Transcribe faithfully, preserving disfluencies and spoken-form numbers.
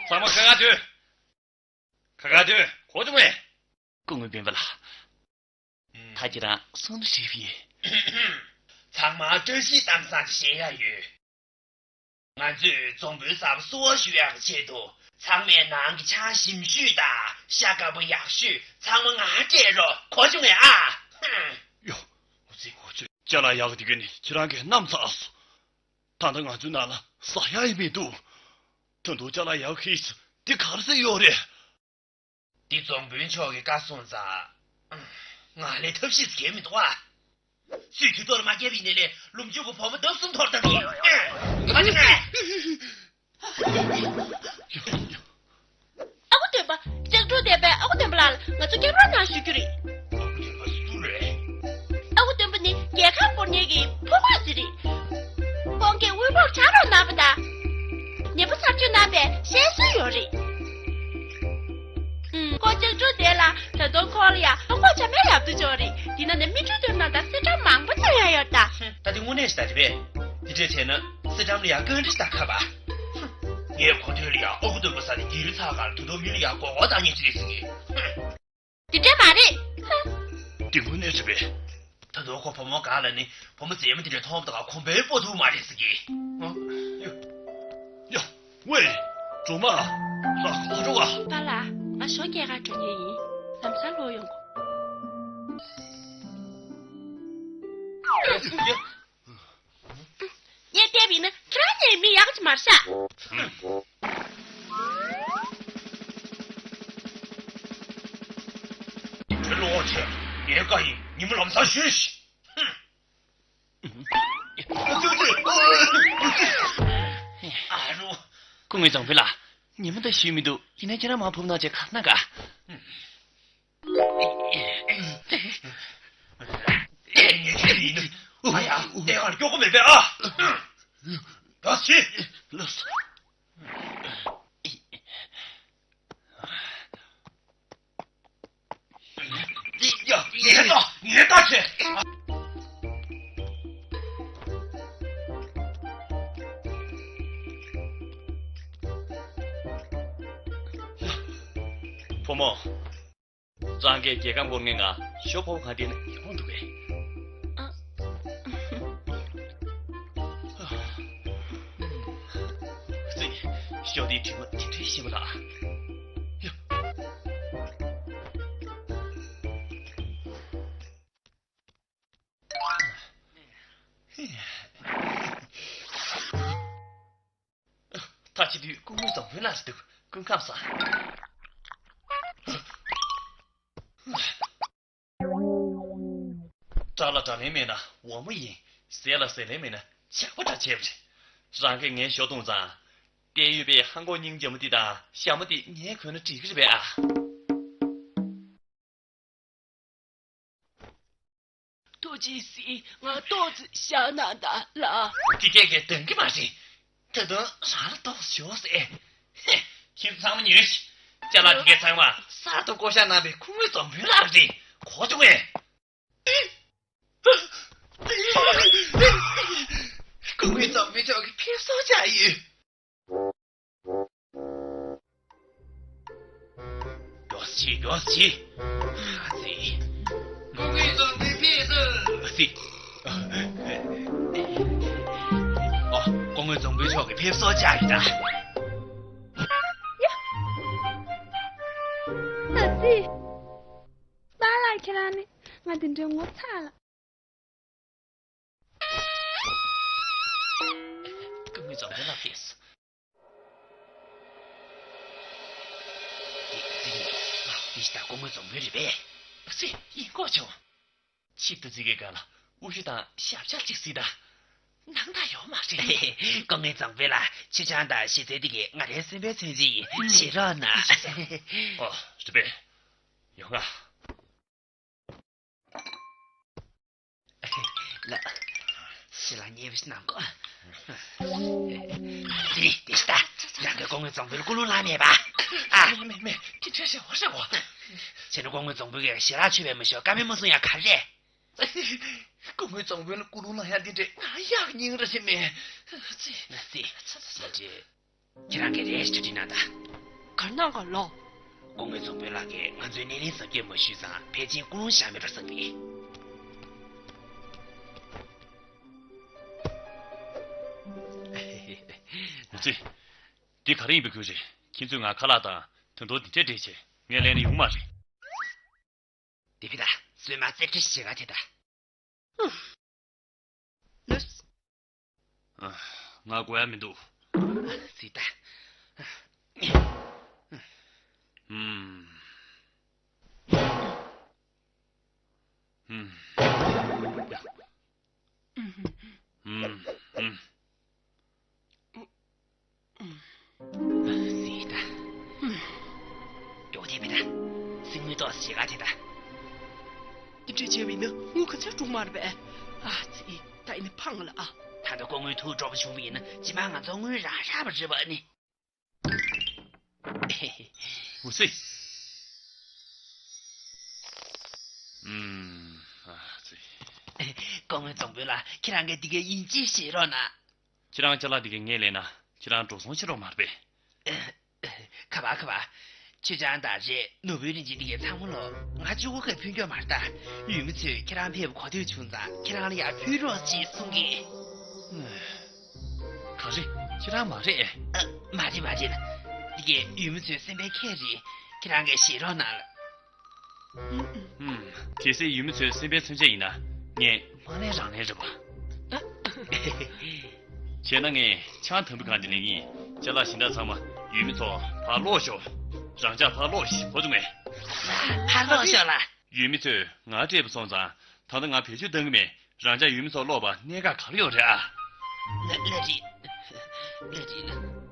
ཚང་མ་ཁ་ཁ་སྡོད། ཁ་ཁ་སྡོད། གོ་བྱུང་ངས། སྐུ་ངོ་སྤེན་པ་ལགས། ད་ཁྱེད་རང་གསུང་ན་འགྲིག་པས། ཚང་མ་བཀྲ་ཤིས་གཏམ་བཟང་ཞིག་བཤད་ཡ་ཡོད། ང་ཚོས་རྫོང་དཔོན་གསར་པ་བསུ་བ་ཞུ་ཡག་གི་ཆེད་དུ་ཚང་མས་ནང་གི་ཕྱག་ཞིམ་ཤོས་དང་ཤ་དཀར་པོ་ཡག་ཤོས་ཚང་མ་ང་སྤྲད་རོགས། གོ་བྱུང་ངས་ཨ། ཧུམ། ཡོ། འོ་ཙི། འོ་ཙི། ཅ་ལག་ཡག་དེ་ག་ནི་ཁྱེད་རང་གིས་བསྣམས་ཚར་སོང་། ད་ལྟ་ང་ཚོའི་ནང་ལ་ཟ་ཡག་ཡང་མི་འདུག་ད་དུང་ཅ་ལག་ཡག་ཁེ་ཡིན་ཙང་འདི་ག་རེ་ཟེར་ཡོད་རེད། འདི་རྫོང་དཔོན་མཆོག་གིས་བཀའ་གསུངས་ཙང་། ང་ལས་ཐབས་ཤེས་གང་ཡང་མི་འདུག་ཨ། སུས་དུས་ཐོག་ལ་མ་བསྐྱལ་བའི་ནས་ལས་ལུམ་ཆུང་གི་བུ་མོ་ལྡབ་གསུམ་འཐོར་བཏང་གི། ཨ་ཁུ་སྟོན་པ། ལྕགས་གྲུག་བསྡད་པའི་ཨ་ཁུ་སྟོན་པ་ལགས་ལ་ང་ཚོ་སྐྱབས་རོགས་གནང་ཞུ་རྒྱུ་རེད། ཨ་ཁུ་སྟོན་པ་ནི་རྒྱལ་ཁམས་སྐོར་མཁན་གྱི་ཕོ་རྒོད་ཅིག་རེད། ཁོང་གིས་དབུལ་པོར་ཕྱག་རོགས་གནང་བ་དང་། ཉེ་པོ་ཚར་གཅོད་གནང་བའི་བཤད་སྲོལ་ཡོད་རེད། ཨུམ། ཁོ་ལྕགས་གྲུག་དེ་ལ་ད་དུང་ཁོ་ལ་ཡང་ལྷུག་པ་ཆ་མེད་ཡག་པོ་ཅིག་ཡོད་རེད། དེ་ན་ནི་མི་ཁྲུ་དོན་ན་ད་སི་ཀྲམ་མང་པོ་ཅིག་ཡང་ཡོད་ད། ད་དེ་དངོས་གནས་ཞིག་ད་རེད་པས། དེ་འདྲས་བྱས་ན་སི་ཀྲམ་ལ་ཡང་བཀའ་འདྲི་ཞིག་ད་ཁ་བ། ངས་གོ་ཐོས་ལ་ཡང་ཨ་ཁུ་སྟོན་པ་ས་ནས་རྒྱལ་རི་ཚག་གར་དུ་དོ་མི་ལ་ཡང་མགོ་སྐོར་བཏང་ཉེན་ཅི་རེད་ཟེར་གི། དེ་འདྲས་མ་རེད། ཧ། དེ་དངོས་གནས་རེད་པས། ད་དུང་ཁོ་བུ་མོ་ག་ལ་ནི་བུ་མོ་མཛེས་མ་དེ་འདྲས་མཐོང་བ་དང་གོམ་པའི་སྤོ་ཐུབ་མ་རེད་ཟེར་གི། ཨ། ཡ། ཡ། ཝེ། སྒྲོལ་མ། ལ་ཁོ་འགྲོ་བ། པཱ་ལགས། ང་ཞོགས་སྐྱེལ་གར་འགྲོ་མཁན་ཡིན། ལམ་སང་ལོག་ཡོང་གོ། ཡ། ངས་བལྟས་པ་ཡིན་ན་ཁྱེད་རང་གཉིས་མི་ཡག་གི་མ་རེད་ཤག་ཁྱེད་ལོག་བྱས། ངའི་བཀའ་ཡིན། ཉིན་མོ་ལམ་སང་བཞུད་ཤིག་ཨ་རོ། སྐུ་ངོ་རྫོང་དཔོན་ལགས། ཉིན་མོ་ད་བཞུད་མི་འདུག་ཡིན་ན་ཁྱེད་རང་མར་བུབ་གནང་བྱས་ག་རེ་གནང་ག་ཨ་ཡ། ལྟས་ཀར་སྐྱོ་གོ་མེད་པས་ཨ། ད་ཤི། ལགས་སོ། ཡ། ངས་ད་ངས་ད་བྱས། བུ་མོ། རང་གིས་རྒྱལ་ཁམས་སྐོར་མཁན་ང་ཞོ་ཕོར་པ་གང་སྤྲད་ན་ཡག་པོ་འདུག་གས། ཨ། ཙི། ཞོ་འདིའི་དྲི་མ་དེ་འདྲའི་ཞིམ་པ་ལ། ཡ། ད་ཕྱི་དུས་སྐུ་ངོ་རྫོང་དཔོན་ལགས་འདུག་སྐུ་ཁམས་བཟང་། དགྲ་ལ་དགྲ་ལན་མེད་ན་འོག་མ་ཡིན། ཟས་ལ་ཟས་ལན་མེད་ན་ཇག་པ་འདྲ་བྱས་པ་རེད། རང་གིས་ངའི་ཞོ་བཏུང་ཙང་། བལྟས་ཡོད་པའི་ཧང་གོ་སྙིང་རྗེ་མོ་འདི་དང་ཞྭ་མོ་འདི་ངས་གོན་ན་འགྲིག་གི་རེད་པས་ཨ། ཐུགས་རྗེ་གཟིགས། ང་ཏོག་ཙམ་བཞག་གནང་དང་ལགས། དེ་སྐད་ཀྱིས་འདང་གི་མ་རེད། ད་དུང་རང་ལ་ཏོག་ཙམ་ཞོག་ཟེར། ཧེ། ཁྱེད་ཚང་མ་ཉོན་ཞིག་ཅ་ལག་དེ་གའི་ཚང་མ་གསར་དུ་བསྐོ་བཞག་གནང་བའི་སྐུ་ངོ་རྫོང་དཔོན་ལགས་རེད། གོ་བྱུང་ངས། སྐུ་ངོ་རྫོང་དཔོན་མཆོག་གི་ཕེབས་བསུ་བྱ་ཡོད། མགྱོགས་ཤིག་མགྱོགས་ཤིག་ཨ་ཙི། སྐུ་ངོ་རྫོང་དཔོན་ཕེབས་སོང་། ཨ་ཙི། ཨ། སྐུ་ངོ་རྫོང་དཔོན་མཆོག་གི་ཕེབས་བསུ་བྱ་གི་ད། ཨ་ཙི། པཱ་ལགས་ཁྱེད་རང་ནི་ང་འདི་འདྲའི་ངོ་ཚ་ལ། སྐུ་ངོ་རྫོང་དཔོན་ལགས་ཕེབས། འདི་འདི་ལ་འདི་ཞིག་ད་སྐུ་ངོ་རྫོང་དཔོན་རེད་པས། ཨ་ཙི། ཡིན་གོ་བྱུང་། ཆིབས་སྒྲིག་གི་སྒང་ལ་དབུ་ཞྭ་དང་ཞབས་ཕྱག་ཅིག་གཟིགས་དང་། སྣང་དག་ཡོད་མ་རེད། སྐུ་ངོ་རྫོང་དཔོན་ལགས། ཆུ་ཆང་དང་ཞལ་ཟས་འདི་གས་ང་རའི་སེམས་པའི་མཚོན་བྱེད་ཡིན། བཞེས་རོགས་གནང་། ཨོ། རེད་པས། ཡོང་ང་། ལགས། ཞལ་ལག་མཉེས་པོ་ཞིག་གནང་དགོས། དེ་དེ་ལྟ། རང་གི་སྐུ་ངོ་རྫོང་དཔོན་ལ་ཀུན་སློང་ལངས་མེད་པ། ཨ། མེད་མེད་མེད། དེ་འདྲ་ཞིག་ཨོ་རེད་འོ། ཁྱེད་ནི་སྐུ་ངོ་རྫོང་དཔོན་གྱིས་ཞལ་ལག་མཆོད་པས་མ་ཞུ་བཀའ་མོལ་མ་གསུང་ཡ་ག་རེ། སྐུ་ངོ་རྫོང་དཔོན་ལ་སྐུ་རླུང་ལངས་ཡག་འདི་འདྲས་ང་ཡག་སྙིང་ར་ཞིག་མེད། ཙི། ཙི། ཙི། ཁྱེད་རང་གིས་རེ་ཞིག་གྲ་སྒྲིག་གནང་དང་། ག་རེ་གནང་ག་ལོ། སྐུ་ངོ་རྫོང་དཔོན་ལགས་ཀྱིས་ང་ཚོའི་སྣེ་ལེན་གཟབ་རྒྱས་མ་ཞུས་ཙང་ཕལ་ཆེར་སྐུ་རླུང་བཞག་མེད་འགྲོ་བསམ་གི། འོ་ཙི། འདི་ག་རེ་ཡིན་པའི་ཁུལ་རེད། ཁྱེད་ཚོས་ང་ཁ་ལག་དང་དོན་དོ་འདི་འདྲས་སྤྲད་བྱས་ངས་ལེན་ན་ཡོང་མ་རེད། དེ་བི་ད་སོས་མ་རྩེ་ཁྲི་ཞེ་ག་དེ་ད། ལུས། ང་དགོས་ཡ་མི་འདུག་ཙི་ད། ཧུམ། ཧུམ། ཧུམ། ཧུམ། སི་ད། ཡོག་དེ་མི་ད། སིང་མི་ཏོག་ཞེ་ག་དེ་ད། འདི་འདྲ་བྱས་པ་ཡིན་ན་དངུལ་ག་ཚད་འགྲོ་མ་རེད་པས། ཨ་ཙི། ད་ཡིན་ན་ཕངས་ལ་ཨ། ད་ལྟ་སྐུ་ངོའི་ཐུགས་སྤྲོ་པོ་བྱུང་བ་ཡིན་ན་ཅི་མ་ང་ཚོ་དངུལ་རག་ཡག་པ་རེད་པ་ནི། འོ་ཙི། ཨུམ། ཨ་ཙི། སྐུ་ངོ་རྫོང་དཔོན་ལགས། ཁྱེད་རང་གིས་འདི་ག་ཡིན་གཅིག་བཞེས་རོགས་གནང་། ཁྱེད་རང་ཅ་ལག་འདི་ག་ངས་ལེན་ན་ཁྱེད་རང་འགྲོ་སོང་ཆེ་རོགས་མ་རེད་པས། ཁ་པར་ཁ་པར། ཆུ་ཆང་དང་རས་ནོར་བུའི་རིན་ཆེན་འདི་ག་ཚང་མ་ལོ། ང་གཅིག་པོ་གིས་ཕུལ་རྒྱུ་མ་རེད་ད། ཡུལ་མི་ཚོས་ཁྱེད་རང་ཕེབས་གོ་ཐོས་བྱུང་ཙང་ཁྱེད་རང་ལ་ཡར་ཕུལ་རོགས་ཅེས་གསུང་གི། ག་རེ། ཁྱེད་རང་མ་རེད། ཨ། མ་རེད་མ་རེད། འདི་ག་ཡུལ་མི་ཚོའི་སེམས་པའི་ཁྱད་རེད། ཁྱེད་རང་གིས་བཞེས་རོགས་གནང་ལ། ཧུམ། གལ་སྲིད་ཡུལ་མི་ཚོའི་སེམས་པའི་མཚོན་ཆ་ཡིན་ན་ངས་མ་ལེན་རང་ལེན་རེད་པ། བྱས་ན་ངས་ཆང་དམ་བུ་གང་དེ་ལེན་གྱི་ཡིན། ཅ་ལག་གཞན་དག་ཚང་མ་ཡུལ་མི་ཚོ་ཕར་སློག་ཤོག་རང་ཅག་ཕར་སློག་ཤིག་གོ་བྱུང་ངས། ཕར་སློག་ཤོག་ལ། ཡུལ་མི་ཚོས་ང་སྤྲད་པ་སོང་ཙང་ད་ལྟ་ང་བེད་སྤྱོད་གཏང་གི་མེད། རང་ཅག་ཡུལ་མི་ཚོ་སློག་པ་གནད་འགག་ག་རེ་ཡོད་རེད་ཨ། ལ་ལ་རེད། ལ་རེད་ལ།